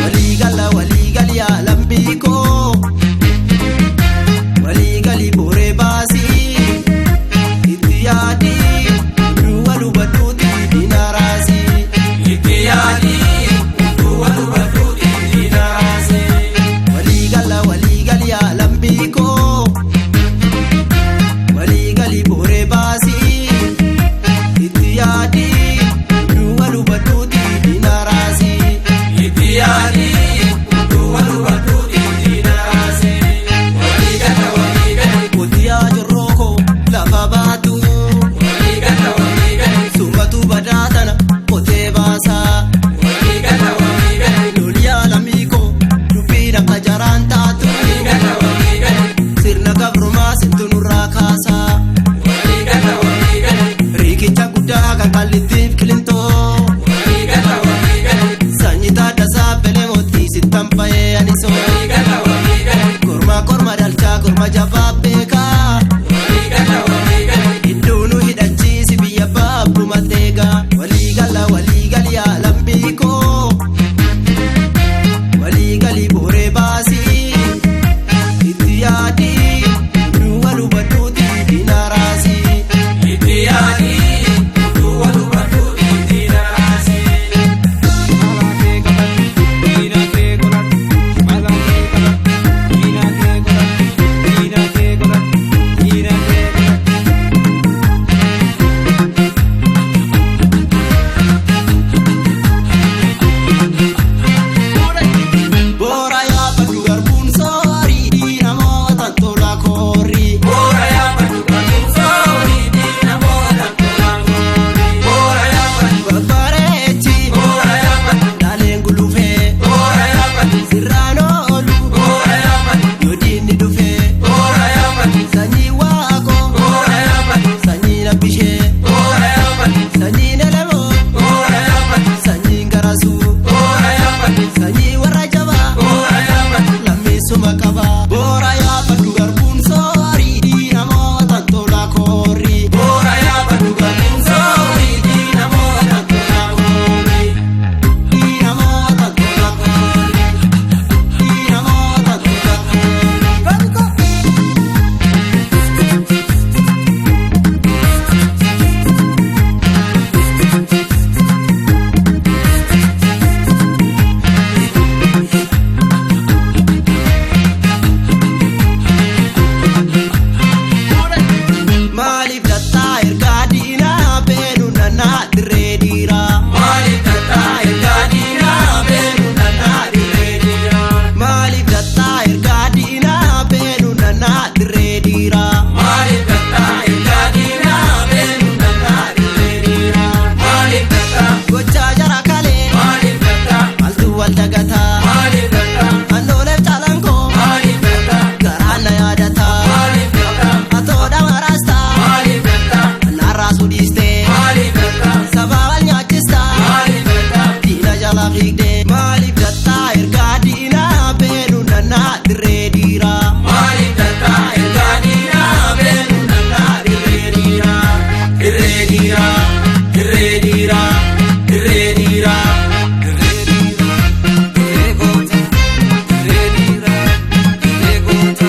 Waliigala waliigali yaa koo, waliigali booree baasii itti yaadii duwwa dubbadhuuti diina raasii. Itti yaadii duwwa dubbadhuuti diina raasii. Waliigala waliigali yaa koo, waliigali booree baasii itti yaadii duwwa dubbadhuuti diina raasii. Itti yaadii duwwa dubbadhuuti diina raasii. Waliigala waliigali. Kotiyaa jorrooko lafa baatu. Waliigala waliigali. Summatu badaa tana qotee baasaa. Waliigala waliigali. Loliyaa lammiikoo dubbiin akka jaraan taatu. Waliigala waliigali. Sirna gabrumaa sintu nurraa kaasaa. Waliigala waliigali. Riikicha guddaa kan qallittiif qilintoo. Waliigala waliigali. Sanyii taaddasaa belee mootii sittan ba'ee anisoo. Waliigala waliigali. Korma korma dhalchaa korma jabaa beekaa. Waliigala waliigali. Iddoo nu hidhachiisi biyya baabbu mateegaa. Waliigala waliigali yaa lammiikoo. Waliigali booree baasii. Itti yaadii duwwa dubbadhuuti diina raasii. Itti yaadii duwwa dubbadhuuti diina raasii. Boora yaabadhu garbuun soorii namoota tola koorii. Boora yaabadhu garbuun soorii namoota tola koorii. Boora yaabadhu. Babbareechi Boora yaabadhu. dhaaleen gulufee. Boora yaabadhu. Sirraan oolu Boora yaabadhu. yoo diinni dhufee. Boora yaabadhu. Sanyii waaqoo Boora yaabadhu. sanyii labbishee. Boora yaabadhu. Sanyii elemoo Boora yaabadhu. sanyii garasuu. Boora yaabadhu. Sanyii warra jabaa Boora yaabadhu. lammiisuma qabaa. Boora yaabadhu garbuun soorii namoota tola koorii. Boora yaabadhu garbuun soorii namoota tola koorii. Namoota tola koorii. Namoota tola koorii. Maaliif dattaa ergaa diinaa beenu nannaa dirree dhiiraa? Maaliif tattaa ergaa diinaa beenu nannaa dirree dhiiraa? Maaliif dattaa ergaa diinaa beenu nannaa dirree dhiiraa? Maaliif tattaa ergaa diinaa beenu nannaa dirree dhiiraa? Maaliif tattaa? Gochaa jara kalee Maaliif tattaa? maaltu wal dagataa? Maaliif tattaa? Annooleef calankoo Maaliif tattaa? garaan na yaadataa? Maaliif tattaa? Atoodha maraastaa Maaliif tattaa? naarraa suudhiistee Maaliif tattaa? sabaa wal nyaachistaa Maaliif tattaa? diina jala fiigdee maaliif dattaa ergaa diinaa beenu nannaa dirree dhiiraa? Maaliif tattaa ergaa diinaa beenu nannaa dirree dhiiraa? Dirree dhiiraa, dirree dhiiraa, dirree dhiiraa. Dirree dhiiraa, dirree goota, dirree dhiiraa, dirree goota.